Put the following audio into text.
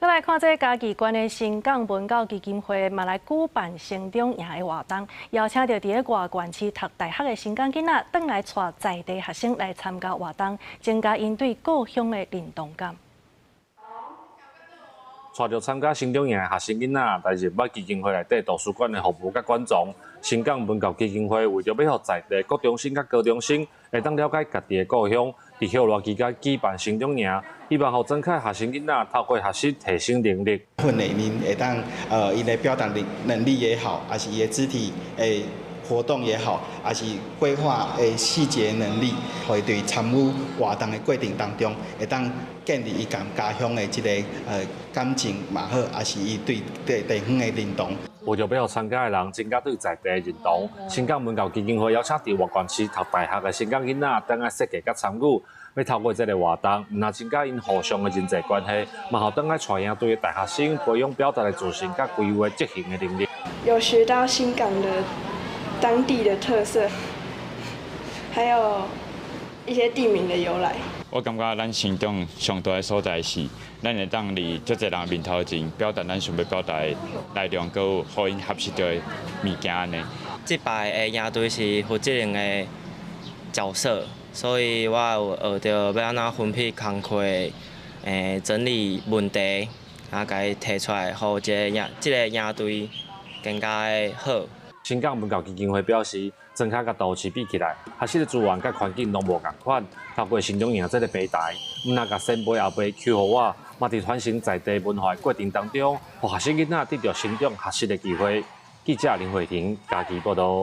來看這嘉義縣的新港文教基金會嘛來舉辦成長營的活動，邀請著佇咧外縣市讀大學的新港囡仔，轉來帶在地學生來參加活動，增加𪜶對故鄉的認同感。帶著參加成長營的學生囡仔，來入捌基金會內底圖書館的服務佮館藏。新港文教基金會為著欲予在地國中生佮高中生會當了解家己的故鄉，佇歇熱期間舉辦成長營，希望予莊凱學生囡仔透過學習提升能力。訓練𪜶會當𪜶的表達能力也好，抑是伊的肢體的活動也好，抑是規劃的細節能力，會對參與活動的過程當中，會當建立伊佮家鄉的這個感情嘛好，抑是伊對地地方的認同。為著欲予參加的人增加對在地的認同，新港文教基金會邀請佇外縣市讀大學的新港囡仔，轉來設計佮參與，欲透過這个活動，毋但增加𪜶互相的人際關係，嘛予轉來帶營隊的大學生培養表達的自信佮規劃執行的能力。有學到新港的當地的特色，還有一些地名的由來。我感覺咱成長上大的所在是，咱會當佇足濟人面頭前表達咱想欲表達的內容，閣有予𪜶學習著的物件按呢。這擺的營隊是負責任的角色，所以我有學著欲按怎分配工課，整理問題，啊，共伊提出來，予這个營這个營隊更加的好。新港文教基金會表示，莊跤佮都市比起來，學習的資源佮環境攏無仝款。透過成長營這个平台，毋但共先輩後輩抾予我，嘛佇傳承在地文化的過程當中，予學生囡仔得著成長學習的機會。記者林慧婷嘉義報導。